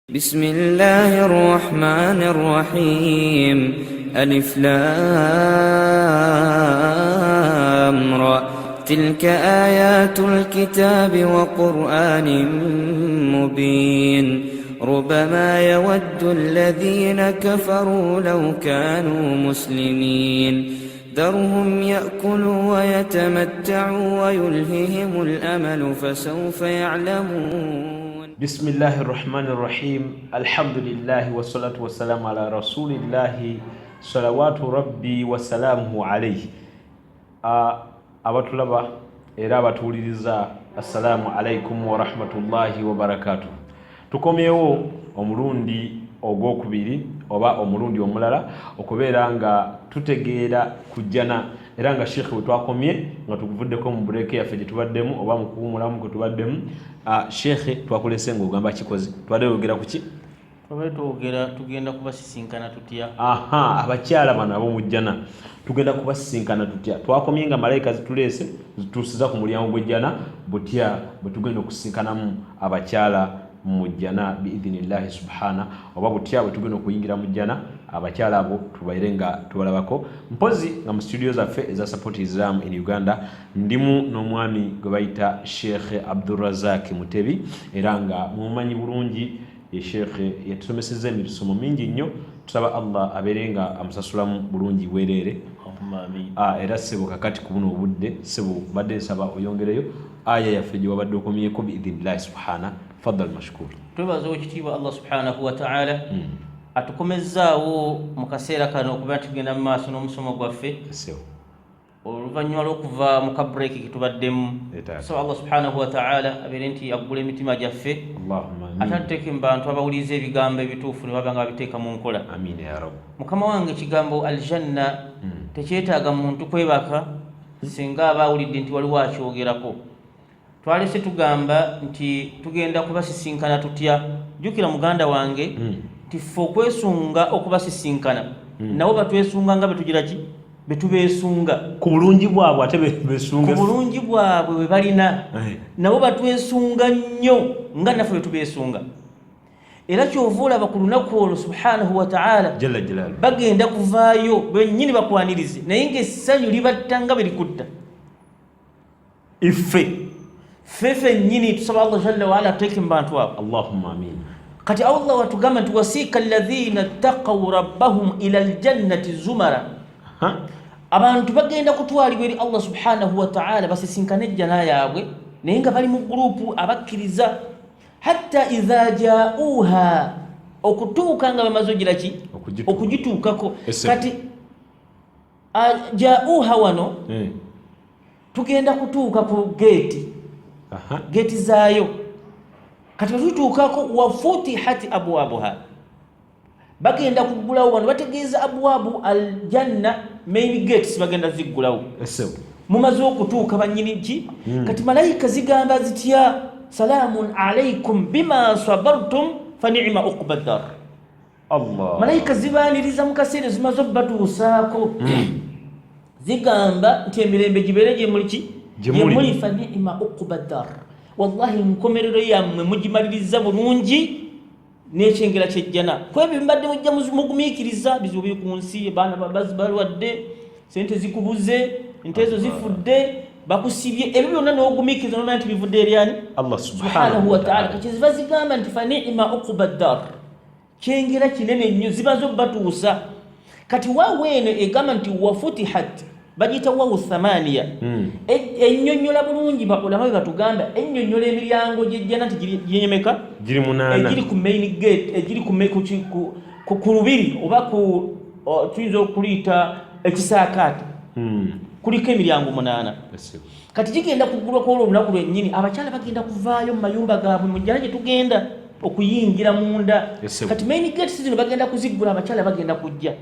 بسم الله الرحمن الرحيم. ألف لام را. تلك آيات الكتاب وقرآن مبين. ربما يود الذين كفروا لو كانوا مسلمين. ذرهم يأكلوا ويتمتعوا ويلههم الأمل فسوف يعلمون. بسم الله الرحمن الرحيم. الحمد لله والصلاة والسلام على رسول الله صلوات ربي وسلامه عليه. Abatulaba era abatuwuliriza, assalamu alaikum warahmatullahi wabarakatuh. Tukomyewo omulundi ogwokubiri oba omulundi omulala okubeera nga tutegeera kujjana, era nga sheikh bwe twakomye nga tuvuddeko mu break yaffe gye tubaddemu oba mu kuwumulamu kwe tubaddemu, sheikh, twakulese ng'ogamba kikoze, tubadde oyogera ku ki? Twabadde twogera tugenda kubasisinkana tutya. Aha, abakyala bano ab'omujjana tugenda kubasisinkana tutya? Twakomye nga malayika zituleese, zituusiza ku mulyango gw'ejjana. Butya bwe tugenda okusisinkanamu abakyala mu jjana biidhinillahi subhana, oba butya bwe tugenda okuyingira mu jjana, abakyala abo tubaire nga tubalabako? Mpozi nga mu studio zaffe eza Support Islam in Uganda ndimu n'omwami gwe bayita Sheikh Abdulrazak Mutebi, era nga mumanyi bulungi, ye sheikh yatusomeseza emisomo mingi nnyo. Tusaba Allah abeere nga amusasulamu bulungi bwereere. Allahumma amin. Era ssebo, kakati ku buno obudde, ssebo, badde nsaba oyongereyo aya yaffe gye wabadde okomyeko biidhinillahi subhana. Faddal mashkur. Twebaza Owekitiibwa Allah subhanahu wataala atukomezzaawo mu kaseera kano okuba nti tugenda mu maaso n'omusomo gwaffe Ssebo. oluvannyuma lw'okuva mu kabureeki ketubaddemu. Etaata. Tusaba Allah subhanahu wataala abeere nti aggula emitima gyaffe, Allahumma ate amin. atuteeke mu bantu abawuliriza ebigambo ebituufu ne baba nga babiteeka mu nkola. Amina ya rabb. Mukama wange, ekigambo aljanna tekyetaaga muntu kwebaka singa aba awulidde nti waliwo akyogerako. Twalese tugamba nti tugenda kubasisinkana tutya. Jjukira, muganda wange, nti ffe okwesunga okubasisinkana, nabo batwesunga nga betugira ki, betubeesunga. Ku bulungi bwabwe ate ku besunga. Bulungi bwabwe bwe balina, nabo batwesunga nnyo nga naffe bwe tubeesunga. Era kyova olaba ku lunaku olwo subhanahu wataala jalla jalaalu bagenda kuvaayo bennyini bakwanirize, naye ngaessanyu libatta nga bwe likutta. Iffe. Ffe fennyini tusaba Allah jalla waala atuteeke mu bantu abo. Allahumma amin. Kati Allah watugamba nti wasiika alladhina ttaqaw rabbahum ila aljannati zumara. Abantu bagenda kutwalibwa eri Allah subhanahu wataala basisinkane ejjana yaabwe, naye nga bali mu gurupu abakkiriza, hatta idha jauha, okutuuka nga bamaze ogira ki? Okugituuka. Okugituukako. Ese. Kati jauha wano, tugenda kutuuka ku geeti, geeti zaayo. Kati bwetutuukako, wafutihat abwabuha, bagenda kuggulawo. Wano bategeeza abwabu aljanna, main gates bagenda ziggulawo. Ese. Mumaze okutuuka banyini ki. Kati malayika zigamba zitya? Salaamun alaikum bima sabartum fa ni'ma uqba ddar. Allah. Malayika zibaaniriza mu kaseera zimaze obbatuusaako, zigamba nti emirembe gibeere gyemuli ki? Gye muli. Gyemuli. Fa ni'ma uqba ddar, wallahi nkomerero yammwe mugimaliriza bulungi n'ekyengera kyejjana. Kwebyo bimubadde mujja mugumiikiriza, bizibu biri ku nsi, abaana balwadde, sente zikubuze, ente ezo zifudde, bakusibye, ebyo byonna n'ogumiikiriza nomanya nti bivudde eryani? Allah. Subhanahu wataala. Kyeziva zigamba nti fa ni'ma uquba ddar, kyengera kinene nnyo zibaze obatuusa. Kati waawo eno egamba nti wafutihat, bagiyita wawu thamaniya. Ennyonnyola bulungi, baulama bwe batugamba, ennyonnyola emiryango gyejjana nti ginyemeka. Giri munaana. Egiri ku main gate, egiri ku lubiri oba ku tuyinza okuliyita ekisaakaate, kuliko emiryango munaana. Ese. Kati gigenda kuggulwa kwolwo olunaku lwennyini. Abakyala bagenda kuvaayo mu mayumba gaabwe mu jjana gye tugenda okuyingira munda. Yes, sir. Kati main gates zino bagenda kuziggula, abakyala bagenda kujja.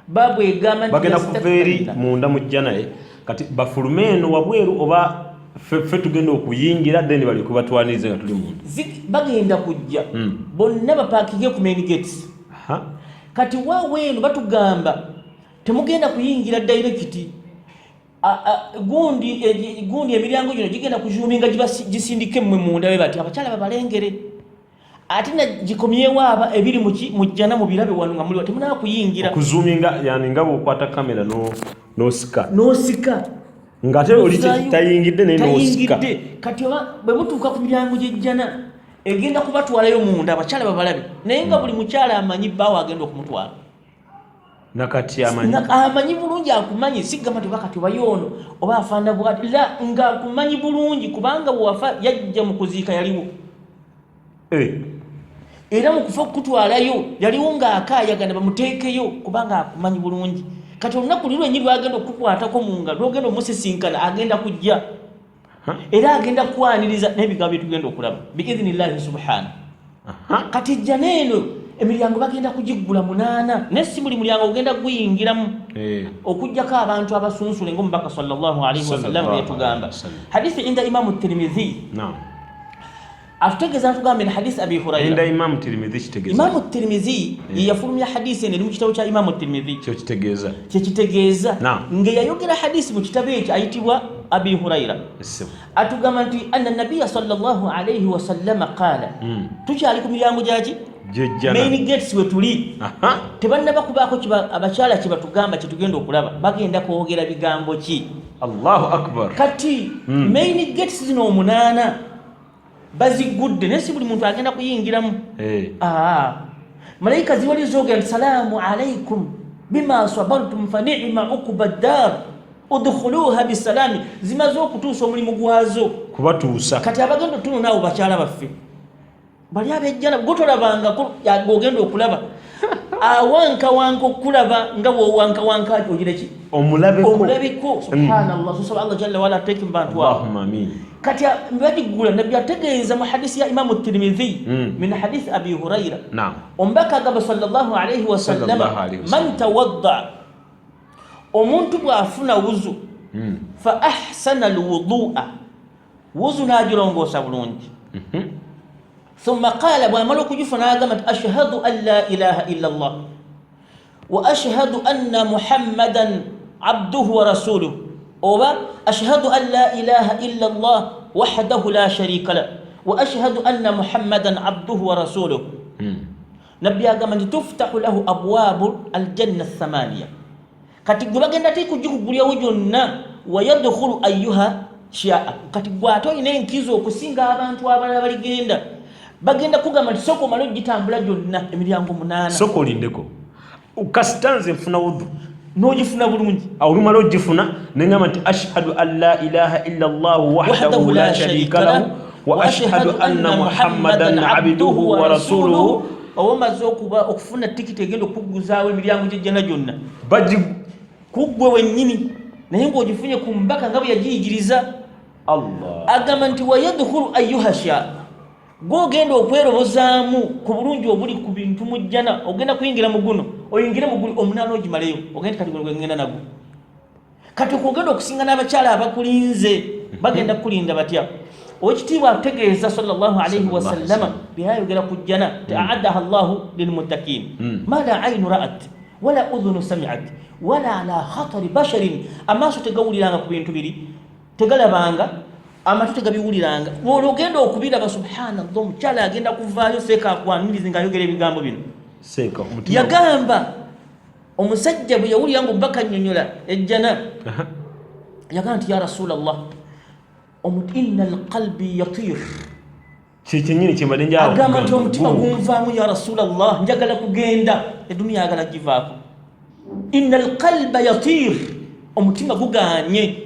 Babu egamba nti Bagenda kuva eri munda mu jjana ye, kati bafulume eno wabweru, oba ffe tugenda okuyingira, then balyoke batwanirize nga tuli munda? Bagenda kujja bonna bapaakinge ku main gates. Kati waawo eno batugamba temugenda kuyingira direct. Gundi emiryango gino gigenda kuzuminga, gisindike mmwe munda, be bati abakyala babalengere. Ate nagikomyewo aba ebiri muki mujjana mubirabe wano nga muliwa temunaba kuyingira. Okuzuminga yani nga bw'okwata kamera n'osika. N'osika. Ng'ate oli tayingidde naye n'osika. Tayingidde. Kati oba bwe mutuuka ku miryango gy'ejjana egenda kubatwalayo munda abakyala babalabe naye nga buli mukyala amanyi bbaawe agenda okumutwala. Nakati amanyi. Amanyi bulungi akumanyi sigamba nti oba kati oba yoono oba afaanana bwati la nga akumanyi bulungi kubanga bwewafa yajja mu kuziika yaliwo. Eh. Era mu kufa okukutwalayo yaliwo ng'akaayagana bamuteekeyo kubanga akumanyi bulungi. Kati olunaku luli lwennyini lwagenda okukukwatako mu ngalo lwogenda omusisinkana agenda kujja era agenda kukwaniriza n'ebigambo bye tugenda okulaba biidhinillahi subhana. Kati ejjana eno emiryango bagenda kugiggula 8 naye si buli mulyango ogenda kuguyingiramu eh. Okuggyako abantu abasunsule ng'omubaka sallallahu alaihi wasallam bwe yatugamba. Hadithi inda Imamu Tirmidhi atutegeeza atugamba in hadith Abi Huraira. Inda Imamu Tirmidhi kitegeeza. Imamu Tirmidhi ye yafulumya hadisi eno eri mu kitabo kya Imamu Tirmidhi. Kyo kitegeeza. Kye kitegeeza. Nga yayogera hadisi mu kitabo ekyo ayitibwa Abi Huraira. Atugamba nti anna nabiyya sallallahu alayhi wa sallama qaala. Tukyali ku miryango gyaki? Main gates we tuli. Tebannaba kubaako abakyala kye batugamba kye tugenda okulaba. Bagenda kwogera bigambo ki? Allahu akbar. Kati main gates zino 8 bazigudde naye si buli muntu agenda kuyingiramu. Eh. Malayika ziwali zoogera nti salaamu alaikum bima sabartum fa ni'ma uqba ddar udkhuluha bisalaami, zimaze okutuusa omulimu gwazo kubatuusa. Kati abagenda otunona abo bakyala baffe bali ab'ejjana gotolabangako gogenda okulaba awankawanka okulaba nga bw'owankawanka ogira ki? Omulabeko. Omulabeko. Subhanallah. Tusaba Allah jalla wala ateeke mu bantu abo. Allahumma amin. Kati bagigula nabbi ategeeza mu hadisi ya Imamu Tirmidhi min hadisi Abi Huraira. Omubaka agamba sallallahu alayhi wa sallam, Sallallahu alayhi wa sallam. man tawadda, omuntu bw'afuna wuzu fa ahsana alwudu'a, wuzu n'agirongoosa bulungi. Thumma qala, bw'amala okugifuna n'agamba nti ashhadu an la ilaha illa Allah wa ashhadu anna Muhammadan abduhu wa rasuluhu, oba ashhadu an la ilaha illa Allah wahdahu la sharika lah wa ashhadu anna Muhammadan abduhu wa rasuluhu. Nabbi agamba nti tuftahu lahu abwabu aljanna thamaniya, kati gwe bagenda ti kugikugulyawo gyonna, wa yadkhulu ayyuha shaa, kati gwe ate olina enkizo okusinga abantu abalala baligenda bagenda kugamba nti sooka omale ogitambula gyonna emiryango 8. Sooka olindeko kasita nze nfuna wudhu n'ogifuna bulungi. Olumala ogifuna nengamba nti ashhadu an la ilaha illa Allah wahdahu la sharika lahu wa ashhadu anna Muhammadan abduhu wa rasuluhu. Oba omaze okufuna tikiti egenda okukuguzaawo emiryango gy'ejjana gyonna kuggwe wennyini, naye ng'ogifunye ku mbaka nga bwe yagiyigiriza. Allah. Agamba nti wayadkhulu ayyuha shaa, gw'ogenda okwerobozaamu ku bulungi obuli ku bintu mu jjana, ogenda kuyingira mu guno, oyingire mu guli 8 ogimaleyo, ogende kati guno gwe ngenda nagwo. Kati okwogenda okusinga n'abakyala abakulinze, bagenda kukulinda batya? Owekitiibwa ategeeza sallallahu alayhi wa sallama byayogera ku jjana, a'addaha Allahu lilmuttaqin ma la aynu ra'at wala udhunu sami'at wala ala khatari basharin, amaaso tegawuliranga ku bintu biri, tegalabanga, amatu tegabiwuliranga. Olwo ogenda okubiraba, subhanallah, omukyala agenda kuvaayo seeka akwanirize ng'ayogera ebigambo bino. Seeka, omutima. Yagamba omusajja bwe yawulira ng'omubaka annyonnyola ejjana, yagamba nti ya Rasulallah, inna alqalbi yatir. Kye kyennyini kye mbadde njagala Agamba nti okugamba. omutima gunvaamu ya Rasulallah, njagala kugenda, eduniya ayagala givaako. Inna alqalba yatir, omutima guganye,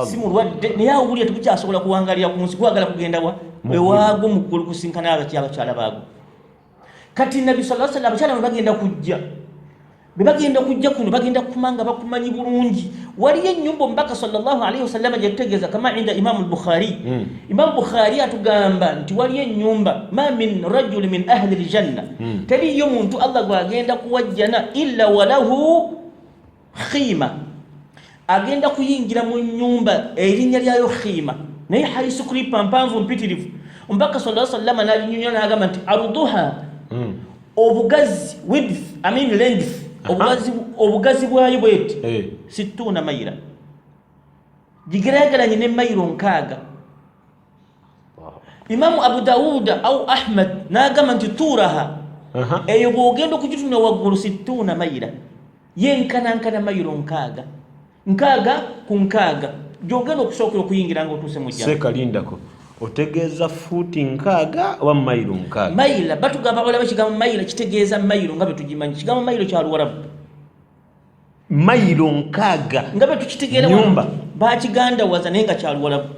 si mulwadde naye awulira tegukyasobola kuwangalira ku nsi, gwagala kugenda wa? Ewaagwo mu ggulu kusinkana abakyala baagwo. Kati Nabbi sallallahu alaihi wasallam abakyala bwe bagenda kujja, bwe bagenda kujja kuno bagenda kuma nga bakumanyi bulungi. Waliyo ennyumba omubaka sallallahu alaihi wasallam gye tutegeeza kama inda Imamu Bukhari. Imamu Bukhari atugamba nti waliyo ennyumba ma min rajuli min ahli ljanna, teriyo muntu Allah gw'agenda kuwa jjana illa walahu khima, agenda kuyingira mu nnyumba erinnya lyayo khima, naye haisu kripa mpanvu mpitirivu. Omubaka sallallahu alaihi wasallam n'aginyonnyola n'agamba nti arduha, obugazi, width, I mean length, obugazi bwayo bweti situna mayira, gigeraageranye ne mayiro 60. Imamu Abu Dawuda au Ahmad n'agamba nti tuuraha, eyo bw'ogenda okugitunula waggulu situuna mayira, yenkanankana mayiro 60, 60 ku 60 gy'ogenda okusookera okuyingira nga otuuse mu jjana. Sekalindako, otegeeza fuuti 60 oba mayiro 60? Mayira batugamba, olaba ekigambo mayira kitegeeza mayiro nga bwe tugimanyi. Kigambo mayiro kya Luwarabu. Mayiro 60 nga bwe tukitegeera nyumba bakigandawaza naye nga kya Luwarabu,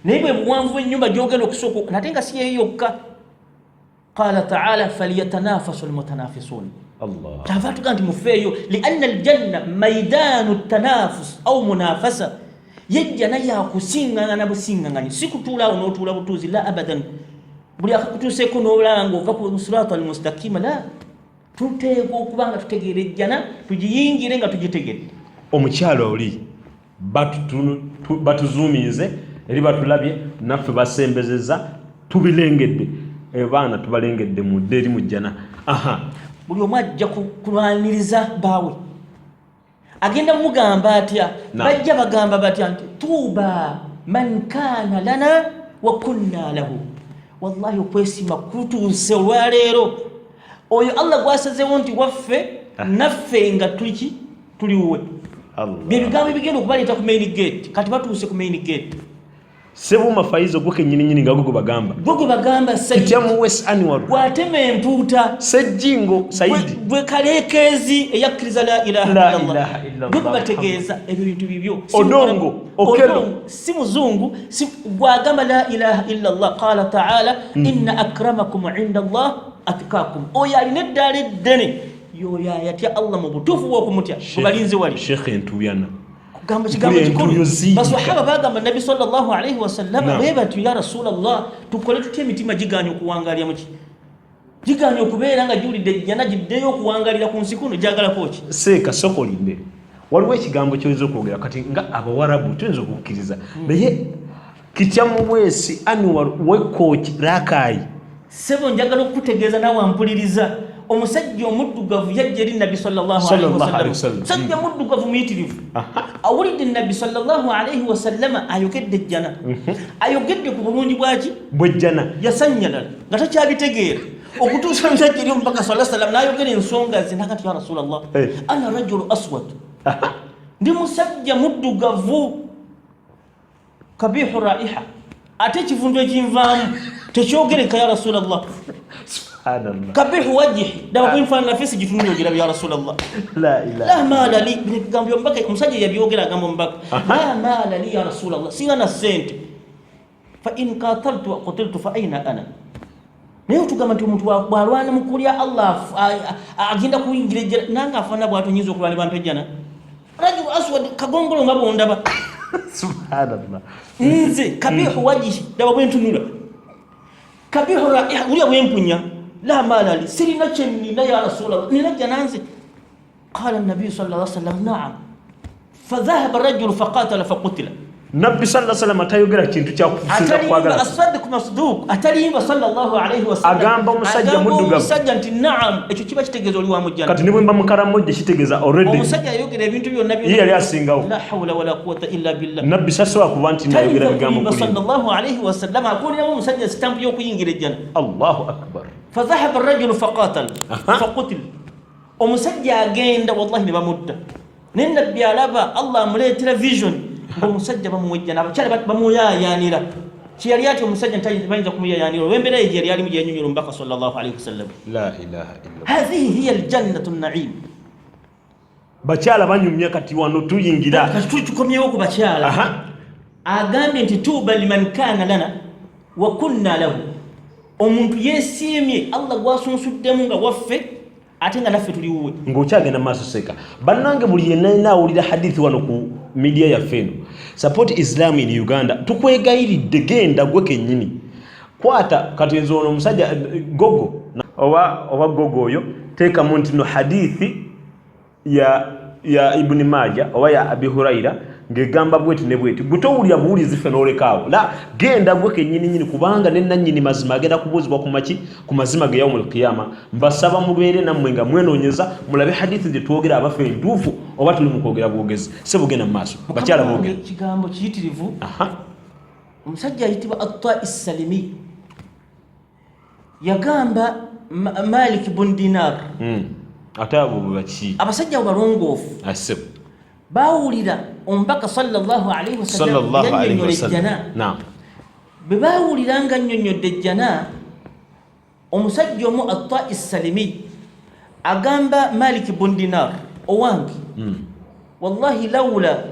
naye bwe buwanvu bw'ennyumba gy'ogenda okusooka, nate nga si yeyo yokka. Qala taala falyatanafasu almutanafisun, kyava atuga nti mufeeyo, lianna aljanna maidanu tanafus au munafasa, yejjana yakusiŋŋaŋana busiŋŋaŋanyi, si kutuula awo n'otuula butuuzi, la abadan. Buli akakutuuseeko n'olaba ng'ova ku sirata almustakima, la. Tuteekwa okuba nga tutegeera ejjana, tugiyingire nga tugitegedde. Omukyalo oli batuzuuminze eri, batulabye naffe, basembezeza, tubilengedde, abaana tubalengedde mudde eri mu jjana. Aha. Buli omu ajja kulwaniriza baawe, agenda mugamba atya? Bajja bagamba batya nti tuuba man kana lana wa kunna lahu. Wallahi okwesiima kutuuse olwaleero, oyo Allah gwasazeewo nti waffe, naffe nga tuliki tuliwuwe. Byebigambo ebigenda okubaleeta ku main gate. Kati batuuse ku main gate. Sebuuma Faizo, gwe kennyininyini nga gwe gwe bagamba. Gwe gwe bagamba. Kitya mu West Annual. Gwatema empuuta. Sejjingo Saidi. Gwe kaleekeezi eyakkiriza la ilaha illallah, gwe gwe bategeeza ebyo bintu bibyo. Odongo Okelo. Si muzungu, si gwagamba la ilaha illallah. Qala taala inna akramakum inda Allah atkakum, oyo alina eddaala eddene yoyo ayatya Allah mu butuufu bw'okumutya. Gwe balinze wali. Sheikh Entuyana. Kugamba kigambo kikulu. Basahaba bagamba Nabbi sallallahu alaihi wasallama bwe batyo, ya Rasulallah, tukole tutya? Emitima giganya okuwangalira muki, giganya okubeera nga giwulidde ejjana, giddeyo okuwangalira ku nsi kuno, gyagalako ki? Seeka sokolinde, waliwo ekigambo kyoyinza okwogera kati nga Abawarabu tuyinza okukkiriza, naye kitya mu bwesi Anwar wekooki Rakayi? Sebo, njagala okukutegeeza naawe ampuliriza, omusajja omuddugavu yajja eri Nabbi sallallahu alaihi wasallam. Musajja muddugavu muyitirivu, awulidde Nabbi sallallahu alaihi wasallama ayogedde ejjana, ayogedde ku bulungi bwaki? Bwejjana. Yasanyalala nga takyabitegeera okutuusa omusajja eri omubaka sa sallam n'ayogera ensonga ze, nakati ya Rasulallah, ana rajulu aswad, ndi musajja muddugavu, kabihu raiha, ate ekivundu ekinvaamu tekyogereka, ya Rasulallah, kabihu wajihi, daba bwenfaanana fesi gitunula ogiraba, ya Rasulallah, la maala li. Bino ebigambo byomubaka, omusajja yabyogera, agamba omubaka, la maala li ya Rasulallah, singa na sente, fa in qataltu wa qutiltu fa aina ana. Naye otugamba nti omuntu bwalwana mu kulya Allah agenda kuyingira ejjana, nange afaanana bwatyo nyinza okulwanibwa mpejjana? Rajulu aswad, kagongolo nga bwondaba nze, kabihu wajihi, daba bwentunula, kabihu raiha, ulya bwempunya, la maala li, sirina kyenina, ya Rasulallah, nina jjana nze? Qala nabiyu sal llah sallam naam, fadhahaba rajulu faqatala faqutila. Nabbi salla salama tayogera kintu kyakwagala, asadiku masduk, atalimba sallallahu alaihi wasallam. Agamba omusajja muddugavu, omusajja nti naam, ekyo kiba kitegeeza oli wa mujjana. Kati ne bwe mba mukaramojje kitegeeza already omusajja yayogera ebintu byonna. Ye yali asingawo. La hawla wala quwwata illa billah. Nabbi sasobola kuba nti nayogera bigambo kuli sallallahu alaihi wasallam akuliramu omusajja sitampu y'okuyingira ejjana. Allahu akbar. Fadhahaba rajulu faqatal faqutil, omusajja agenda, wallahi ne bamutta, naye nabbi alaba Allah amuleetera vision ngaomusajja bamuwejjana, abakyala bamuyayanira. Kyeyali ati omusajja bayinza kumuyayanira olwembeera ye gyeyali alimu, gyenyonyola omubaka sallallahu alaihi wasallam. Hathihi hiya aljannatu naim. Bakyala banyumya, kati wano tuyingira. Kati tukomyewo ku bakyala. Agambye nti tuuba liman kana lana wa kunna lahu, omuntu yesiimye Allah gwasunsuddemu nga waffe, ate nga naffe tuliwuwe. Ng'okyagenda maaso, seeka, bannange, buli yenna yenna awulira hadithi wano ku media yaffe eno, Support Islam in Uganda, tukwegayiridde, genda gwe kennyini kwata kati nze ono omusajja gogo oba gogo oyo, teekamu nti no hadithi ya Ibuni Maja oba ya Abi Huraira ng'egamba bweti ne bweti. Gwe towulira buwulizi ffe n'olekaawo, la, genda gwe kennyini nyini, kubanga ne nannyini mazima agenda kubuuzibwa ku maki ku mazima ge yaumul qiyama. Mbasaba mubeere nammwe nga mwenoonyeza, mulabe hadithi gye twogera abaffe entuufu oba tuli mu kwogera bwogezi. Se bugenda mu maaso, bakyala boogera. Ekigambo kiyitirivu. Omusajja ayitibwa Attai Salimi. Yagamba Malik bun Dinar. Ate abo baki? Abasajja abo balongoofu. Asebo. Baawulira omubaka sallallahu alaihi wasallam yannyonnyola ejjana. Bwe baawulira nga nnyonnyodde ejjana, omusajja omu Attai Salimi agamba Malik bun Dinar, owange, wallahi laula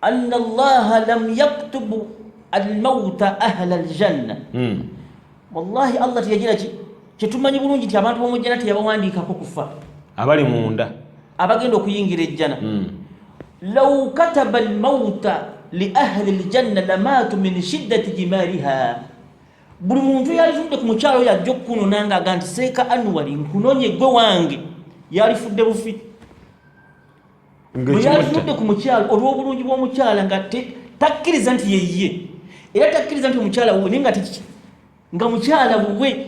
anna Allaha lam yaktubu almauta ahla aljanna. Wallahi Allah teyagira ki kyetumanyi bulungi nti abantu b'omujjana teyabawandiikako kufa, abali munda abagenda okuyingira ejjana. Law kataba almauta li ahli aljanna lamatu min shiddati jimariha. Buli muntu yalifudde ku mukyalo oyo ajja okukunona ng'aga nti seeka Anuwali nkunonye gwe wange, yalifudde bufi. Bwe yalifudde ku mukyalo olw'obulungi bw'omukyala nga takkiriza nti yeye, era takkiriza nti omukyala wuwe, naye nga nga mukyala wuwe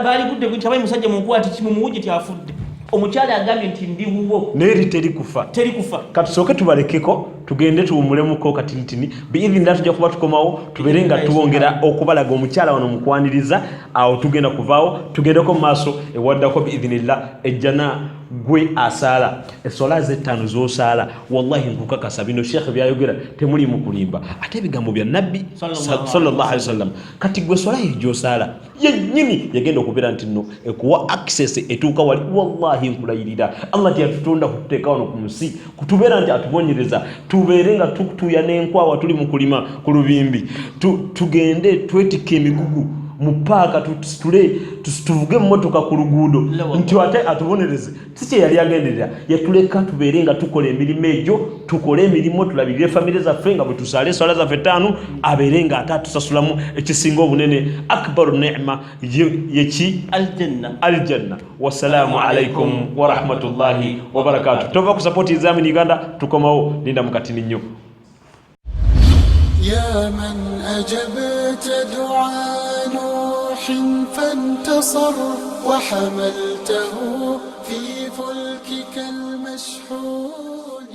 baaligudde nti abayi musajja munkwati kimumuwujje tyafudde. Omukyala agambye nti ndi wuwo, naye eri teri kufa, teri kufa. Katusooke tubalekeko tugende tuwumulemuko katinitini, biidhinira tujja kuba tukomawo tubeere nga tubongera okubalaga omukyala wano mukwaniriza. Awo tugenda kuvaawo tugendeko mu maaso ewaddako biidhinillah. Ejjana gwe asaala eswala zettaano z'osaala, wallahi nkukakasa bino sheekhe byayogera temulimu kulimba, ate ebigambo bya nabbi sallallahu alaihi wasallam. Kati gwe swala eyo gy'osaala yennyini yagenda okubeera nti nno ekuwa access etuuka wali. Wallahi nkulayirira Allah teyatutonda kututeeka wano ku nsi kutubeera nti atubonyereza tubeere nga tutuuya n'enkwawa tuli mu kulima ku lubimbi, tugende twetikka emigugu mu paaka, tusitule tuvuge emmotoka ku luguudo nti ate atubonereze. Si kye yali agenderera. Yatuleka tubeere nga tukola emirimu egyo, tukole emirimu tulabirire famire zaffe nga bwe tusaala eswala zaffe ttaano, abeere nga ate atusasulamu ekisinga obunene, akbaru nema yeki aljanna. Wasalaamu alaikum warahmatullahi wabarakatu. Tova ku support Islamic Uganda, tukomawo linda mukatini nnyo. يا من أجبت دعاء نوح فانتصر وحملته في فلكك المشحون.